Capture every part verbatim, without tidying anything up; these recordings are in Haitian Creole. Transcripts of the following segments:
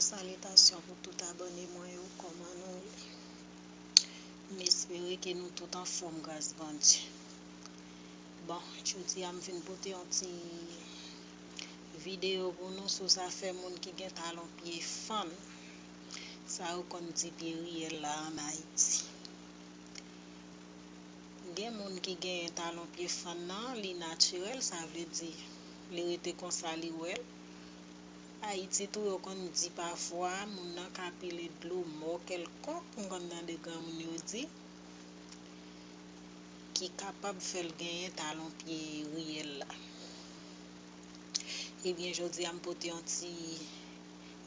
Salitasyon pou tout abòne mwen yo, kòman nou ye? M espere ke nou tout anfòm gras Bondye. Bon, jodi a m vin pote yon ti videyo pou nou sou zafè moun ki gen talon pye fann. Sa yo konn di pye riyèl la ann Ayiti. Gen moun ki genyen talon pye fann nan, li natirèl, sa vle di li rete konsa, li wè l. Ayiti tou, yo konn di pafwa moun nan ka pile dlo mò kèlkonk, m konn tande granmoun yo di, ki kapab fè l genyen talon pye riyèl la. Ebyen, jodi a m pote yon ti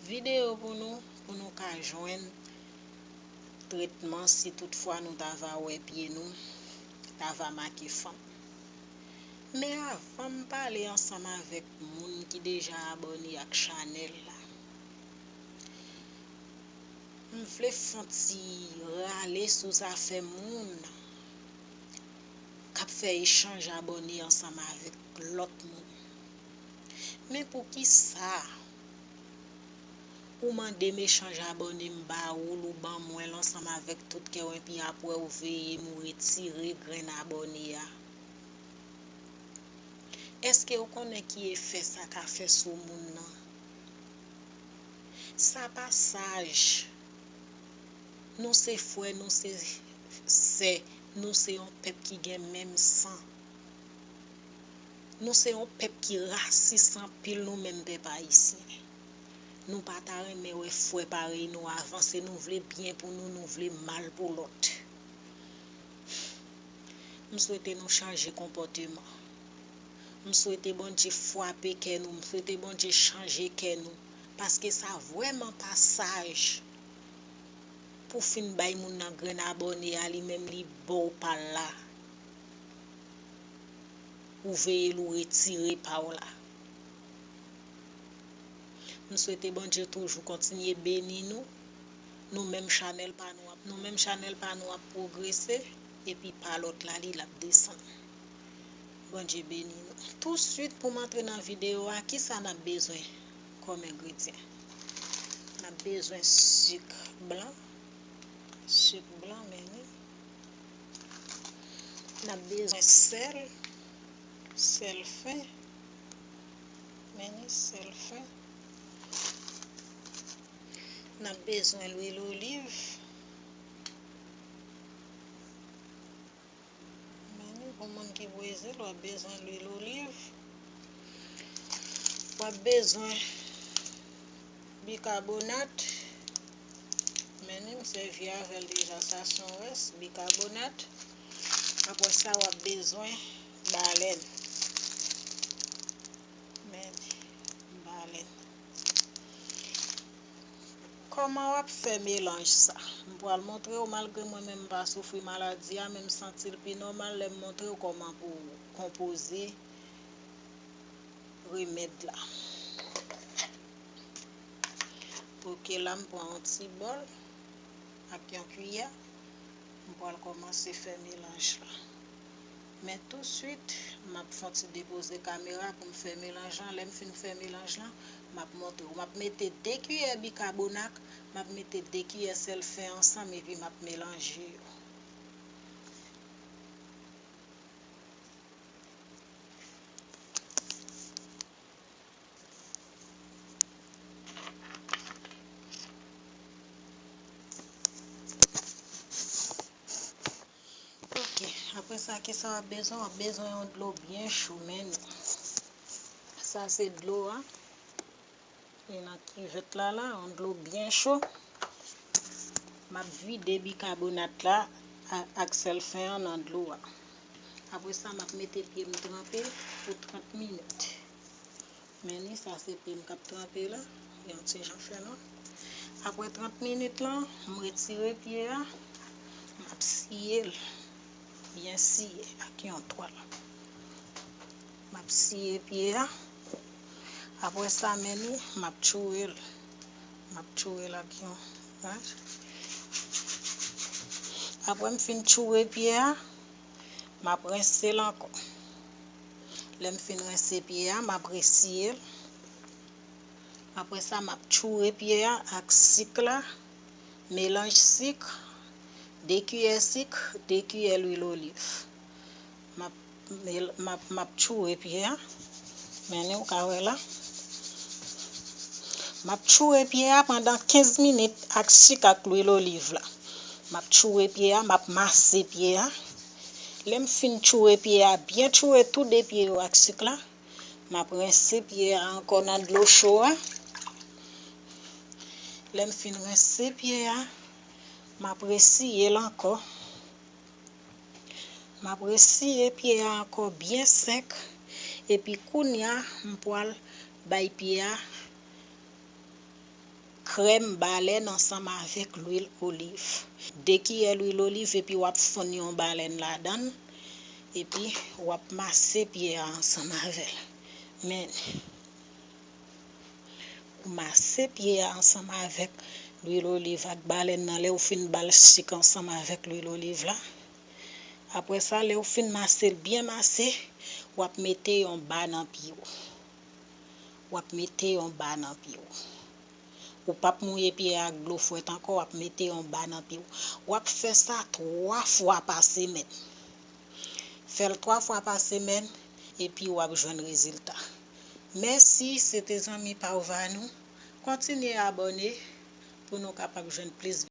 videyo pou nou, pou nou ka jwenn tretman si toutfwa nou ta va wè pye nou ta va make fann. Men avan m pale ansanm avèk moun ki deja abòne ak chanèl la, m vle fè yon ti rale sou zafè moun k ap fè echanj abòne ansanm avèk lòt moun. Men poukisa ou mande m echanj abòne m ba ou l, ou ban mwen l ansanm avèk tout kè w, epi apre w veye m, ou retire grenn abòne a? Èske w konnen ki efè sa ka fè sou moun nan? Sa pa saj. Nou se frè, nou se sè, nou se yon pèp ki gen menm san. Nou se yon pèp ki rasis anpil, nou menm pèp ayisyen. Nou pa ta renmen wè frè parèy nou avanse, nou vle byen pou nou, nou vle mal pou lòt. M swete nou chanje konpòteman. M swete Bondye frape kè nou, m swete Bondye chanje kè nou, paske sa vrèman pa saj pou fin bay moun nan grenn abòne a, li menm li ba w pa l la. Ou veye l, ou retire pa w la. M swete Bondye toujou kontinye beni nou. Nou menm chanèl pa nou ap, nou menm chanèl pa nou ap pwogrese, epi pa lòt la, li l ap desann. Bondye beni nou. Touswit pou m antre nan videyo a, kisa n ap bezwen kòm engredyan? N ap bezwen sik blan, sik blan, men ni. N ap bezwen sèl, sèl fen, men ni sèl fen. N ap bezwen lwil oliv. Men ni pou moun ki brezil, w ap bezwen lwil oliv. W ap bezwen bikabonat. Men ni m sèvi avè l deja, sa se yon rès, bikabonat. Apre sa, w ap bezwen balèn. Men ni, balèn. Kòman w ap fè melanj sa? M pral montre w, malgre mwen menm m pa soufri maladi a, men m santi l pi nòmal lè m montre w kòman pou w konpoze remèd la. Ok, la m pran yon ti bòl ak yon kiyè. M pral kòmanse fè melanj la. Men touswit, m ap fè yon ti depoze kamera pou m fè melanj lan. Lè m fin fè melanj lan, m ap montre w. M ap mete de kiyè bikabonat, m ap mete de kiyè sèl fen ansanm, epi m ap melanje yo. Ok, apre sa, kisa w ap bezwen? W ap bezwen yon dlo byen cho, men sa se dlo a. E nan kivèt la, la, yon dlo byen cho. M ap vide bikabonat la a-, ak sèl fen an nan dlo a. Apre sa, m ap mete pye m tranpe pou trant minit. Men ni, sa se pye m k ap tranpe la, yon ti jan fènwa. Apre trant minit lan, m retire pye a, m ap siye l, byen siye ak yon twal. M ap siye pye a. Apre sa, men ni, m ap tchoure l. M ap tchoure l ak yon, en. Apre m fin tchoure pye a, m ap rense l ankò. Lè m fin rense pye a, m ap resiye l. M Apre sa, m ap tchoure pye a ak sik la. Melanj sik, de kiyè sik, de kiyè lwil oliv. M ap, mel- m ap, m ap tchoure pye a. Men ou ka wè la. M ap tchoure pye a pandan kenz minit ak sik ak lwil oliv la. M ap tchoure pye a, m ap mase pye a. Lè m fin tchoure pye a, byen tchoure tou de pye yo ak sik la. M ap rense pye a ankò nan dlo cho a. Lè m fin rense pye a, m ap resiye l ankò. M ap resiye pye a ankò byen sèk. Epi kounye a, m pral bay pye a krèm balèn ansanm avèk lwil oliv. De kiyè lwil oliv epi w ap fonn yon balèn ladan l. Epi w ap mase pye a ansanm avè l. Men, ou mase pye a ansanm avèk lwil oliv ak balèn nan lè ou fin ba l sik ansanm avèk lwil oliv la. Apre sa, lè ou fin mase l byen mase, w ap mete yon ba nan pye w. W ap mete yon ba nan pye w. Ou p ap mouye pye a ak dlo frèt ankò, w ap mete yon ba nan pye w. W ap fè sa twa fwa pa semèn. Fè l twa fwa pa semèn, epi w ap jwenn rezilta. Mèsi, se te zanmi pa w Vanou. Kontinye abòne pou nou kapab jwenn plis